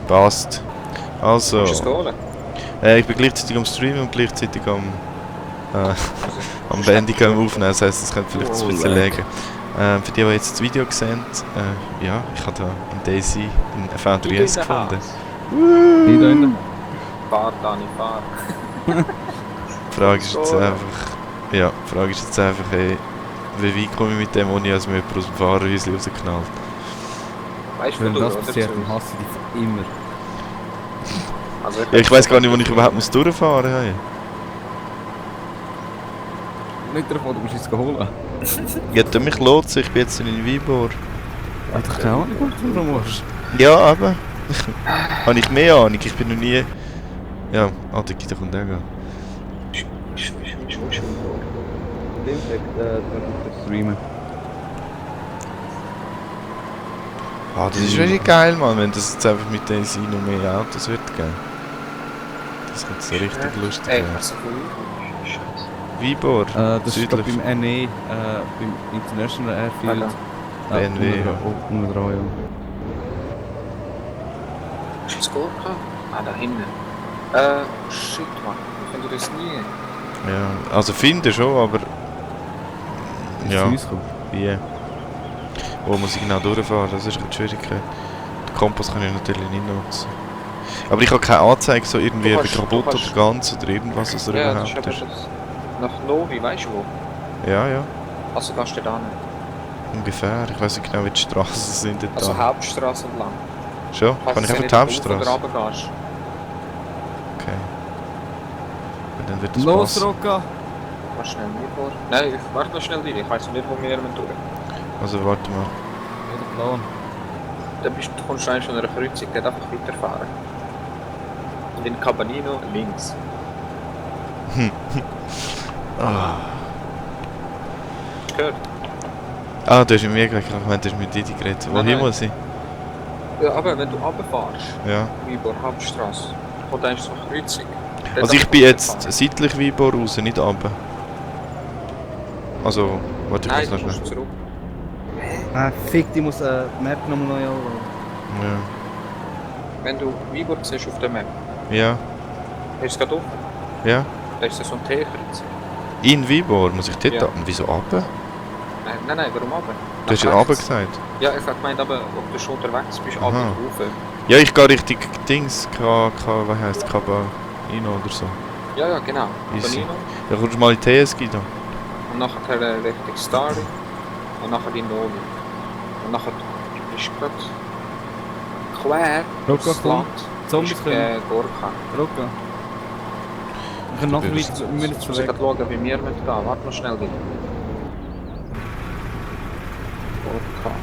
Passt. Also, Kannst du es holen? ich bin gleichzeitig am Streamen und gleichzeitig am Bändigen am Aufnehmen. Das heisst, es könnte vielleicht ein bisschen länger. Für die jetzt das Video sehen, ja, ich habe da in Daisy einen V3S gefunden. Fahr, Dani, fahr. Die Frage ist jetzt einfach, ja, die Frage ist jetzt einfach, hey, wie weit komme ich mit dem, ohne dass mir jemand aus dem Fahrerhäuschen rausknallt? Weißt Wenn du, das oder? passiert, dann hasse ich dich immer. Also Ja, ich weiss gar nicht, wo ich überhaupt muss durchfahren muss. Nicht davon, du musst es holen. Ja, dann mich lotsen, ich bin jetzt in Weinbor. Ich habe keine Ahnung, was du da machst. Ja, aber habe ich mehr Ahnung, ich bin noch nie... Ja, der Kita kommt auch gehen. Streamen. Das ist wirklich geil, Mann, wenn das jetzt einfach mit den Sinn noch mehr Autos wird geben. Das könnte so richtig lustig Ey, werden. was cool. Scheiße. Weinbor, Das ist glaub, beim NE, beim International Airfield. BMW, ja. Unten dran, ja. Hast du das Goal gehabt? Ah, da hinten. Shit, Mann. Ich finde das nie. Ja, also finden schon, aber... Ja, Zu uns kommen. wie? Wo muss ich genau durchfahren? Das ist eine Schwierigkeit. Den Kompass kann ich natürlich nicht nutzen. Aber ich habe keine Anzeige, so irgendwie Du kannst- kaputt du kannst- oder ganz oder irgendwas, was er Ja, das überhaupt ist ist. aber das. Nach Novi, weißt du wo? Ja, ja, Also gehst du da hin. ungefähr. Ich weiß nicht genau, wie die Straßen sind dort. Also da. Hauptstraße entlang. Schon? Kann ich einfach die Hauptstraße? Oder runter gehst. Okay. Ja, dann wird das Los, passen. Rocca! Mach schnell mir vor. Nein, ich warte noch schnell rein. Ich weiss nicht, wo wir durch. Also warte mal. Jeder Plan. Dann kommst du eigentlich an einer Kreuzung, geht einfach weiterfahren. Und in Cabanino links. Gehört? Du hast mit mir geredet. Ich meine, du hast mit Didi geredet. Wohin Nein. muss ich? Ja, aber wenn du runterfährst, Ja. über Hauptstraße, kommt eigentlich so eine Kreuzung. Also ich bin jetzt seitlich Weinbor raus, nicht runter. Also, warte, ich Nein, muss du noch musst schnell. zurück. Fick, ich muss Map nochmal neu anladen. Wenn du Weinburg siehst auf der Map, Ja. ist es gerade offen. Ja. Da ist so ein T-Kreuz. In Weinbor muss ich dort Ja. runter? Wieso runter? Nein, warum runter? Du hast ja runter gesagt. Ja, ich habe gemeint, aber ob du schon unterwegs bist, Aha. runter rauf. Ja, ich gehe Richtung Dings, was heisst Cabanino oder so. Ja, genau. Easy. Cabanino. Ja, kommst du mal in TSG da. Und nachher Richtung Starry. Und nachher die Novi. Und nachher bist du gerade quer Rocca, durchs komm. Land. Zombies Ist, kommen. Gorka. Rocca. Wir können nachher bist- weiter, wir müssen Ich jetzt muss schon weg. gerade schauen, wie wir gehen. Warte noch schnell rein. Gorka.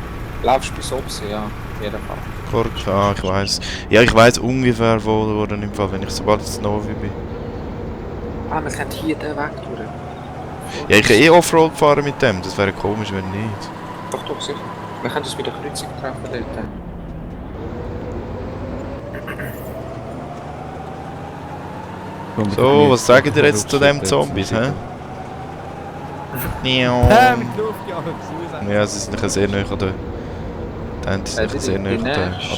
Laufst du bis Opsi, ja. Auf jeden Fall. Korka, ich weiss. Ja, ich weiss ungefähr wo dann im Fall, wenn ich sobald es Novi bin. Ah, wir können hier den Weg durch. Ja, ich kann eh Offroad fahren mit dem, das wäre komisch, wenn nicht. Doch, sicher. Wir können uns bei der Kreuzung treffen dort. So, was sagen ihr jetzt zu dem Zombies, hä? Niau. Mit Luft, ja, Ja, sie sind nachher sehr nah an der... Die Ente ist nachher sehr nah an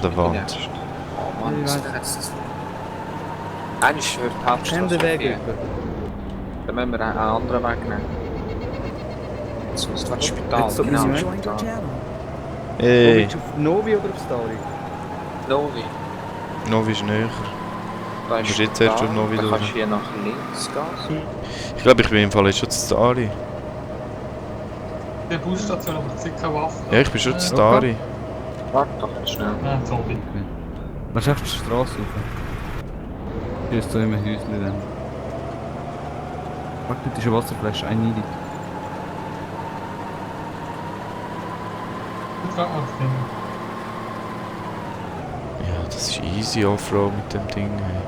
der Wand. Oh Mann, was ist das? Eigentlich wird die Hauptstraße. Kenn den Weg hier. über. Dann müssen wir einen anderen Weg nehmen. Jetzt muss das Spital, Jetzt so genau. easy, Spital. Hey, Willst du auf Novi oder auf Starry? Novi. Novi ist näher. Da Musst ist jetzt erst Spital, Novi dann durch. kannst du hier nach links gehen. Ich glaube, ich bin im Fall jetzt schon zu Stari. Der Busstation aber sicher Waffen. Ja, ich bin schon zu Stari. Warte doch schnell. Nein, sorry. Man schafft die Straße rauf. Hier ist so immer Häuschen dann. Warte, das ist eine Wasserflasche, einniedig. Jetzt fragt man es nicht. Ja, das ist easy Offroad mit dem Ding. Hey.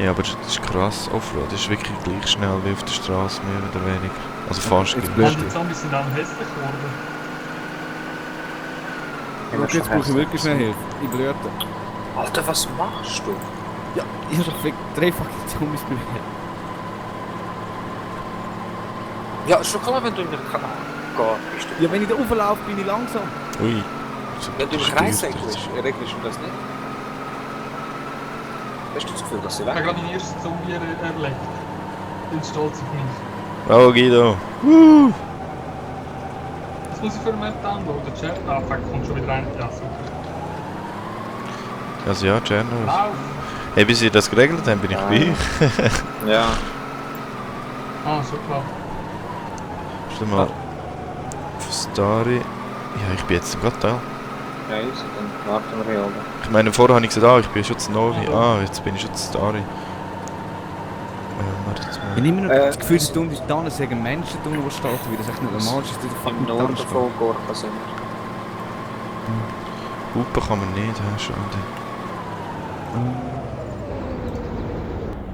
Ja, aber das ist krass. Offroad ist wirklich gleich schnell wie auf der Straße, mehr oder weniger. Also fast Jetzt gleich. blöd. Die Zombies sind dann hässlich geworden. Jetzt brauche ich wirklich schnell Hilfe. Ich blöde. Alter, was machst du? Ja, ich habe doch drei fucking Zombies berührt. Ja, ist schon klar, wenn du in der bist du. Ja, wenn ich da auflaufe, bin ich langsam. Ui. Wenn du im Steuert Kreis jetzt. regelst du das nicht? Hast du das Gefühl, dass sie Ich habe weg gerade den ersten Zombie erlegt. Bin stolz auf mich. Oh, Guido. Was muss ich für einen Map downloaden? Chat? Ah, fuck, kommt schon wieder rein. Ja, super. Also ja, Tschernobyl. Lauf! Hey, bis ihr das geregelt habt, bin ich bei euch. Ja. Ah, schon klar. Stell mal auf Starry. Ja, ich bin jetzt gerade da. Ja, easy, dann warten wir hier oben. Ich meine, vorher habe ich gesagt, ich bin schon zu Novi. Ah, jetzt bin ich schon zu Starry. Warte jetzt Ich mal. habe immer noch das Gefühl, dass du da sagen Menschen tun, die starten, weil das echt nicht normal ist, dass du da Im fucking Norden da von Gorka sind wir. Hupen kann man nicht, schade.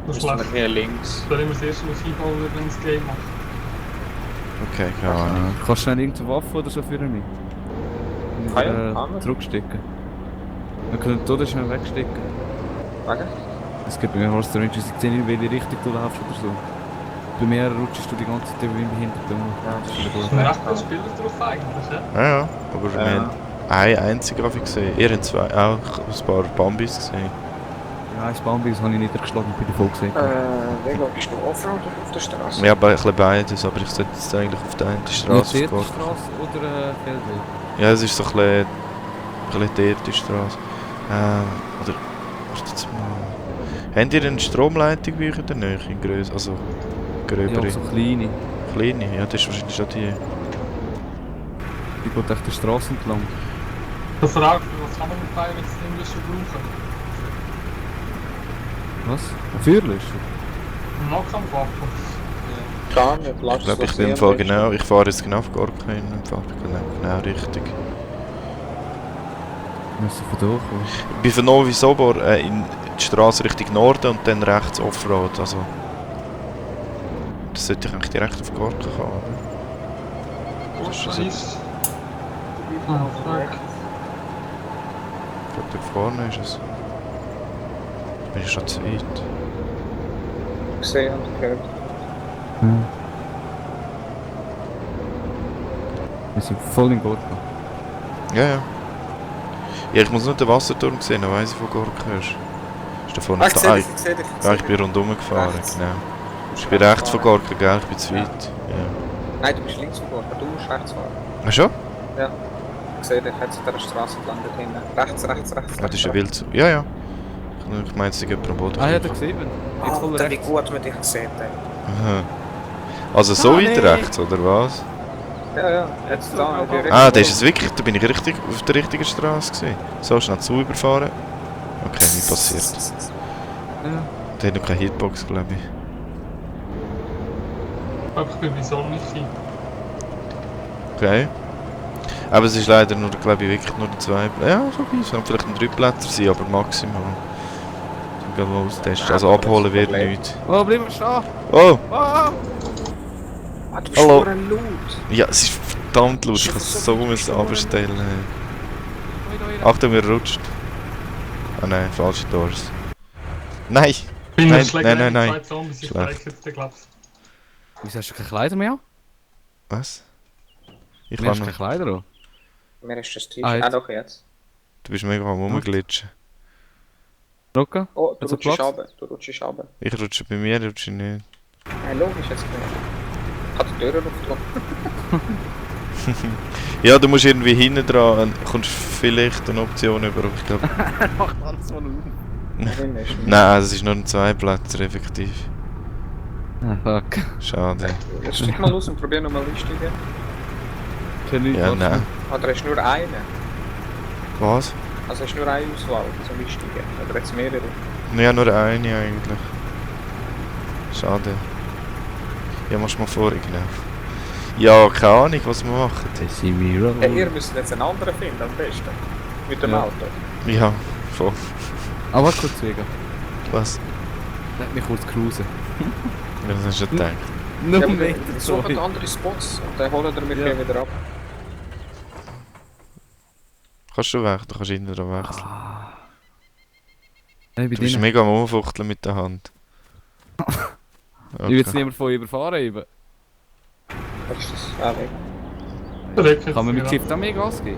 Du Müssen wir schlecht. hier links. Soll ich mir das erste Mal einbauen, wenn ich das Game mache? Okay, keine Ahnung. Kannst du schnell irgendeine Waffe oder so für mich? Ah ja, kann man. Zurückstecken. Wir können den schnell wegstecken. Wegen? Es gibt bei mir Horse Range, ich sehe nicht, in welche Richtung du laufst oder so. Bei mir rutschst du die ganze Zeit wie behindert um. Ja, das ist Es sind recht viele Spieler drauf eigentlich, ja? Ja, ja. Aber wir haben einen einzigen Grafik gesehen. Ihr habt zwei, auch ein paar Bambis gesehen. Ja, das Bambi, das habe ich niedergeschlagen, bei der Folge gesehen. Vego, bist du Offroad oder auf der Straße? Ja, aber ein bisschen beides, aber ich sollte jetzt eigentlich auf der einen Straße Ja, fahren. Straße oder Feldweg? Ja, es ist so ein bisschen die Straße. Oder, warte jetzt mal. Habt ihr eine Stromleitung bei euch in der Nähe? In Größe, also gröbere? Ja, so kleine. Kleine? Ja, das ist wahrscheinlich schon die. Die geht echt die Straße entlang. Die Frage, was kann man mit Pirates English brauchen? Was? Ein Feuerlöscher? Eine Nahkampfwaffe? Gar nicht, lass Ich glaube, ich bin im Fall genau. Ich fahre jetzt genau auf Gorka hin. Im Fall genau richtig. Müssen von da kommen. Ich bin von Novi Sobor in die Straße Richtung Norden und dann rechts Offroad. Also. Das sollte ich eigentlich direkt auf Gorka kommen. Oder? Was Also, ist? Ah, fuck. Ich glaube, da vorne ist es. Bin ich schon zu weit. Gesehen und gehört. Ja. Wir sind voll in Gorka. Ja, ja. Ja, ich muss nur den Wasserturm sehen, dann weiss ich, wo Gorka ist. Ist da vorne Ich sehe dich, ich sehe dich. Ja, ich bin rundum gefahren, Rechts. genau. Ich bin rechts von Gorka, gell? Ich bin zu weit. Ja. Nein, du bist links von Gorka, du musst rechts fahren. Ach schon? Ich sehe dich jetzt an der Straße entlang dort hinten. Rechts, rechts, rechts. Ah, das ist ja wild so. Ja, ja. Ich meine, es ist jemand am Boden. Ah ja, der gesehen. Jetzt voll Alter, wie rechts. gut man dich sieht, ey. Aha. Also so Ah, weit nee. rechts, oder was? Ja, ja, jetzt da. in die Richtung. Ah, das ist es wirklich, da bin ich richtig auf der richtigen Straße gewesen. So schnell zu überfahren. Okay, nicht passiert. Ja. Da hat noch keine Hitbox, glaube ich. Aber ich bin bei Sonne hin. Okay. Aber es ist leider nur, glaube ich, wirklich nur 2 Plätze. Ja, so wie es sollen vielleicht ein 3 Plätze sein, aber maximal. Ich will mal austesten. Also abholen wird nichts. Oh, bleib mal stehen! Oh! Ah! Ah, du bist Hallo. nur ein Laut. Ja, es ist verdammt laut. Ich kann es so müssen abstellen. Achtung, er rutscht. Ah nein, falsche Doors. Nein! Bin Nein, ein Schläger nein, nein, mit 2 Zombies, ich Schlecht. breche jetzt den Glaubst. Wieso hast du keine Kleider mehr? Was? Ich Du kann hast noch. keine Kleider an. Mir ist das Ah, T-Shirt. jetzt. Ah, doch, jetzt. Du bist mega am rumglitschen. Rocker? Oh, du Hat's noch rutschst Platz? runter. Du rutschst runter. Ich rutsche bei mir, rutsche ich nicht. Nein, logisch, jetzt gehört. Ich habe die Türen aufgetroffen. Ja, du musst irgendwie hinten dran und kommst vielleicht eine Option über, aber ich glaube. Macht alles mal auf. Nein, ist nicht. Nein, es ist nur ein 2-Plätzer effektiv. Ah, fuck. Schade. Jetzt steig mal los und probier nochmal einsteigen. Kenn ich Ja, nicht. nein. Oder hast du nur einen? Was? Also hast du nur eine Auswahl zum Einsteigen? Oder jetzt mehrere? Ja, nur eine eigentlich. Schade. Ja, machst du mal vor, genau. Ja, keine Ahnung, was wir machen. Decimiro. Ja, ihr müsst jetzt einen anderen finden, am besten. Mit dem Ja. Auto. Ja, voll. Aber kurz wegen. Was? Lass mich kurz cruisen. Ja, das hast du schon gedacht. Nur Ja, ja, aber Meter sucht sorry. andere Spots und dann holen wir mich Ja. wieder ab. Kannst du weg, du kannst hinten dran wechseln. Nein, bei Du bist denen. mega am Umfuchteln mit der Hand. Ich will jetzt niemand von euch überfahren eben. Was ist das? Ah, weg. Rückwärts, Kann man mit genau. Shift auch mehr Gas geben?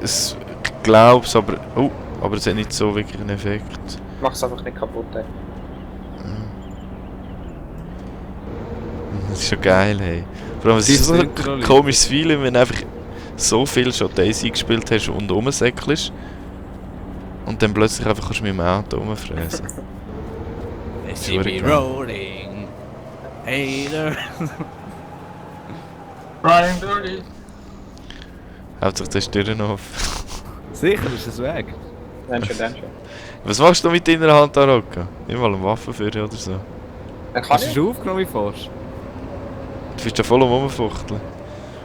Ich glaub's, aber... Oh, aber es hat nicht so wirklich einen Effekt. Mach's einfach nicht kaputt, ey. Das ist schon geil, hey. Vor allem, es ist so ein komisches Feeling, wenn du einfach so viel schon Daisy gespielt hast und rumsäckelst. Und dann plötzlich einfach kannst du mit dem Auto rumfräsen. They see me rolling. Hey there. Brian Dirty. Hauptsache das ist Türen auf. Sicher, ist das weg. Dann schon. Was machst du mit deiner Hand da, Rocco? Nicht mal eine Waffe für dich oder so. Dann kann Hast du ich. schon aufgenommen, wie fährst? Du bist ja voll am Rumfuchteln.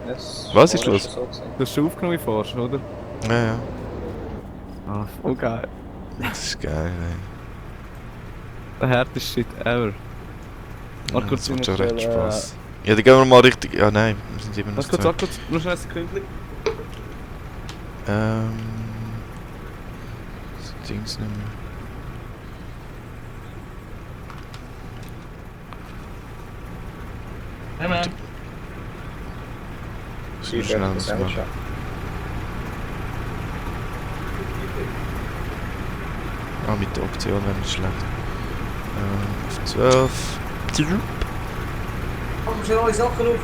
Das Was ist vorher los? schon so gewesen. Du hast schon aufgenommen, wie fährst, oder? Ja, ja. Ah, voll geil. Das ist geil, ey. Der härteste Shit ever. Warte kurz, Das macht ich schon muss recht schnell, Spaß. Ja, dann gehen wir mal richtig... Ja, nein, wir sind immer noch Warte kurz, zwei. warte kurz, nur schnell ein Sekündchen. Das Ding's nicht mehr. Hey man. Das Die ist schnell werden das selber machen. schon. Ah, mit der Option wäre nicht schlecht. Auf 12. Komm schon neue Sachen auf.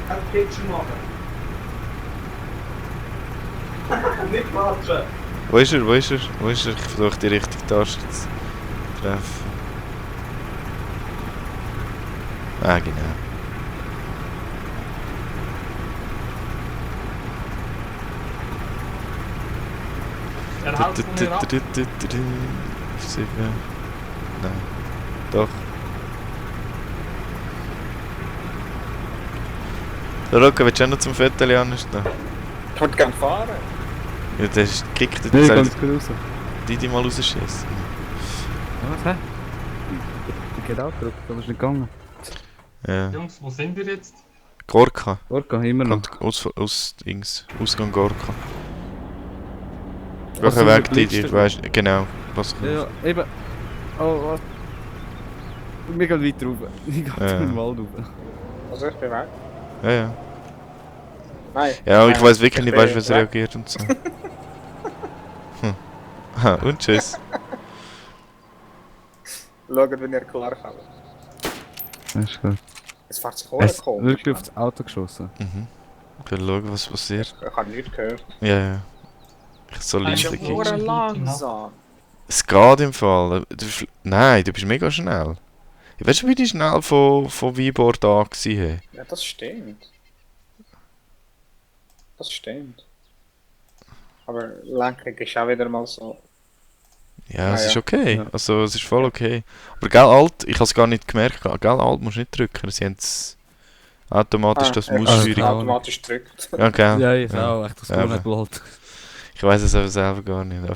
Ein Picture machen. Nicht quatschen. Wo ist er? Wo ist er? Wo ist er? Ich versuche die richtige Taste zu treffen. Ah, genau. Er haut von mir ab. 7. Nein. Doch. Der Rocco, willst du auch noch zum Viertel anstehen? Ich würde gerne fahren. Ja, der ist gekickt, Nee, jetzt ganz soll gut raus. die mal rausschießen. Was, hä? Ich geht auch gedrückt, aber ist nicht gegangen. Ja. Jungs, wo sind wir jetzt? Gorka. Orca, immer noch. Kommt aus Dings. Ausgang Gorka. Was Welcher sind Weg die die Blitze? weißt genau. Was Ja, ja, eben. Oh, was? Wir gehen weiter rauf. Ich gehe Ja. in den Wald rauf. Also ich bin weg. Ja, ja. Nein. Ja, aber ich Nein, weiß wirklich nicht, bin weißt, wie es weg. reagiert und so. Ha, und tschüss. Schaut, wenn ihr klar kommt. Das ist gut. Es fährt sich Es auch ist komisch. wirklich aufs Auto geschossen. Mhm. Ich will schauen, was passiert. Ich habe nichts gehört. Ja, ja. Ich soll Nein, Liste ich hab kicken. nur- langsam. Es geht im Fall. Nein, du bist mega schnell. Ich weiß schon, wie die schnell von Weibor da war. Ja, das stimmt. Das stimmt. Aber Lenkung ist auch wieder mal so. Ja, es Ah, ist ja. okay. Ja. Also, es ist voll okay. Aber gell, Alt, ich habe es gar nicht gemerkt. Gell, Alt musst du nicht drücken. Sie haben es automatisch das Maussteuerung. automatisch drückt. Ja, gell. Ja, ich Ja. auch. Echt, das Ja, Tor aber- hat gewollt. Ich weiß es aber selber gar nicht, aber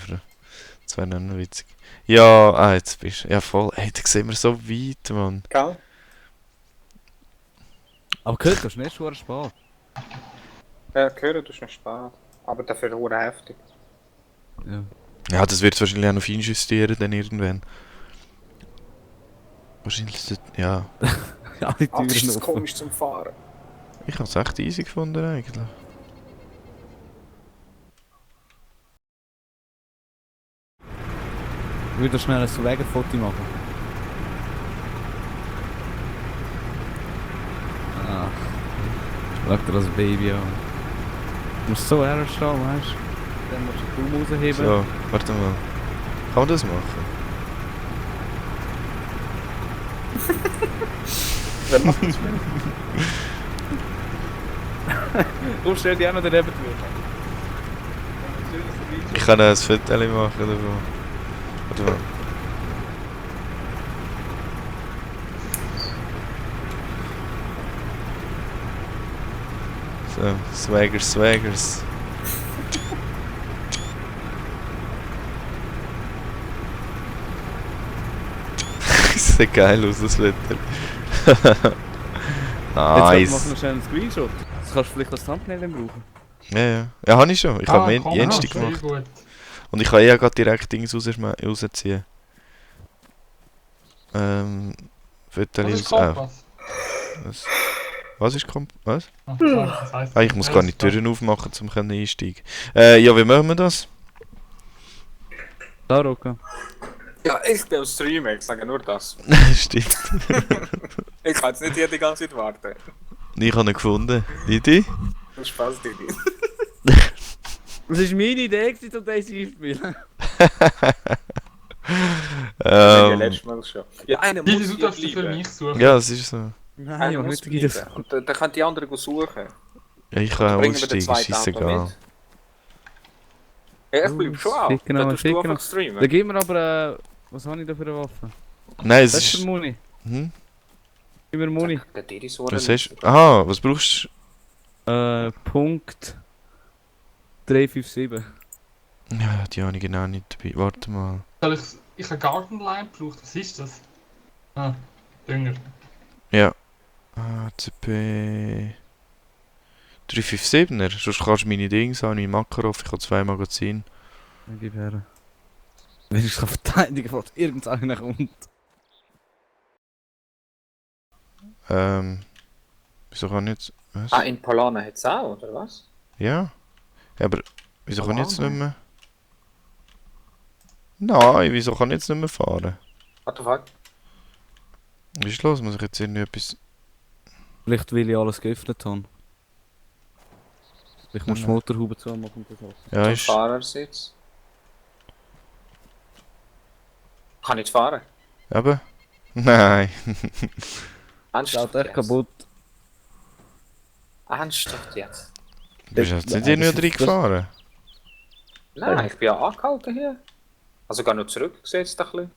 das wäre noch witzig. Ja, jetzt bist du. Ja, voll. Ey, da sehen wir so weit, Mann. Gell? Aber gehört, das ist nicht schon spät. Ja, hören tust du nicht spät. Aber dafür hure heftig. Ja. Ja, das wird wahrscheinlich auch noch feinjustieren dann irgendwann. Wahrscheinlich, ja. Alle Ah, das ist Türen das offen. komisch zum Fahren. Ich habe es echt easy gefunden eigentlich. Ich würde schnell ein Swagger-Foto machen. Ach. Schau dir das Baby an. Du musst so herstehen, weißt du? Dann musst du den Daumen rausheben. So, warte mal. Kann man das machen? Wer macht das mit? Komm, stell dich auch noch daneben durch. Ich kann auch ein Foto machen davon. Warte mal. So, Swaggers. Das sieht geil aus, das Wetter. Jetzt machen wir Nice. schnell einen Screenshot. Das kannst du vielleicht als Thumbnail dann brauchen. Ja, ja. Ja, habe ich schon. Ich habe komm, Jensti sehr gemacht. gut. Und ich kann ja gerade direkt Dings rausziehen. Das Fotos ist auch. Kompass. Was? Was ist was? Ah, das heisst, Ah, ich muss gar nicht die Türen aufmachen, um einsteigen. Ja, wie machen wir das? Da, Roka. Ja, ich bin am Streamen, ich sage nur das. Stimmt. Ich kann jetzt nicht hier die ganze Zeit warten. Ich habe ihn gefunden. Didi? Das Spaß dir nicht. Das war meine Idee, um Daisy zu spielen. Ja, letztes Mal schon. Ja, einer Wie muss du hier darfst du für bleiben. mich suchen? Ja, es ist so. Nein, Einer ich muss möchte nicht das. bleiben. Und dann können die anderen suchen. Ja, ich kann auch Bringen wir den aussteigen, zweiten Auto scheißegal. mit. Ja, ich bleib schon auch. Ficken Dann wir, tust du ficken einfach wir. streamen. Dann gib mir aber. Was habe ich da für eine Waffe? Nein, es Das ist ist... der Muni. Hm? Gib mir Muni. Der Didi so Was hast du? Aha, was brauchst Punkt 357. du? Ja, die habe ich genau nicht dabei. Warte mal. Soll ich habe Garden Line gebraucht, was ist das? Ah, Dünger. Ja. ACP... 357er? Sonst kannst du meine Dings haben, meine Makarov. Ich habe 2 Magazine. Dann gib her. Wenn ich es verteidigen kann, irgendeiner kommt. Wieso kann ich jetzt... Was? Ah, in Polana hat es auch, oder was? Ja. Ja, aber wieso kann ich jetzt Polana? nicht mehr... Nein, wieso kann ich jetzt nicht mehr fahren? What the fuck? Was ist los? Muss ich jetzt irgendwie etwas... Vielleicht will ich alles geöffnet haben. Ich muss die Motorhaube zumachen und das alles. Ja, Zum ist... Fahrersitz. Kann ich fahren? Eben? Nein. Ernsthaft Schaut echt kaputt. Ernsthaft jetzt? Du bist jetzt nicht Nein, irgendwie das ist- reingefahren? Nein, ich bin ja angehalten hier. Also gar noch zurückgesetzt ein bisschen.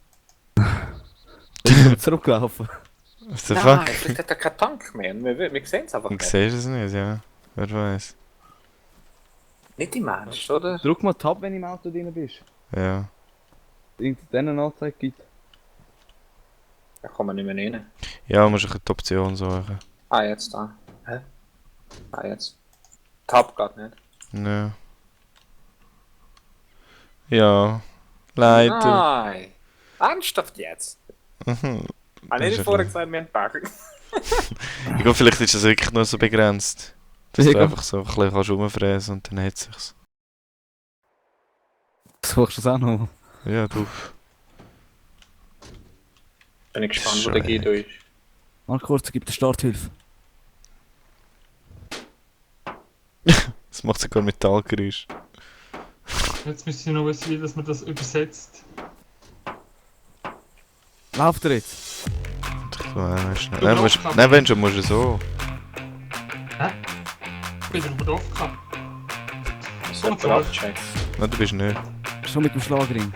Ich bin zurückgelaufen. Was the Nein, fuck? vielleicht hat er keinen Tank mehr. Wir sehen es einfach Du nicht. siehst es nicht, ja. Wer weiß. Nicht im Ernst, oder? Drück mal Tab, wenn du im Auto drin bist. Ja. Irgendeine Anzeige gibt. Da kommen wir nicht mehr rein. Ja, musst du die Option suchen. Ah, jetzt da. Hä? Ah, jetzt. Tab geht nicht. Ja. Ja. Leider. Nein! Ernsthaft jetzt? Mhm. Habe Das ich ist nicht ja vorher klar. gesagt, wir haben Pech? Ich glaube, vielleicht ist das wirklich nur so begrenzt. Dass du Mega. einfach so ein bisschen kannst rumfräsen und dann hat sich's. Suchst du das auch noch? Ja, du. Bin ich gespannt, wo der Guido ist. Mal kurz, gib dir Starthilfe. Das macht sogar Metallgeräusch. Jetzt müsste ich noch wissen, wie dass man das übersetzt. Lauf dir jetzt. Schnell. Du Nein, brauchst musst, nein, wenn schon, musst du so. Ich bin über drauf gekommen. Das ist ein Blockcheck. Nein, du bist nicht. Schon mit dem Schlagring.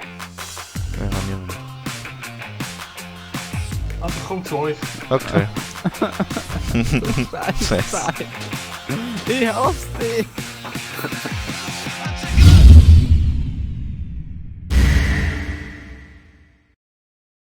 Ja, hab niemand. Also komm zu euch. Okay. Scheiße. Ich hasse dich.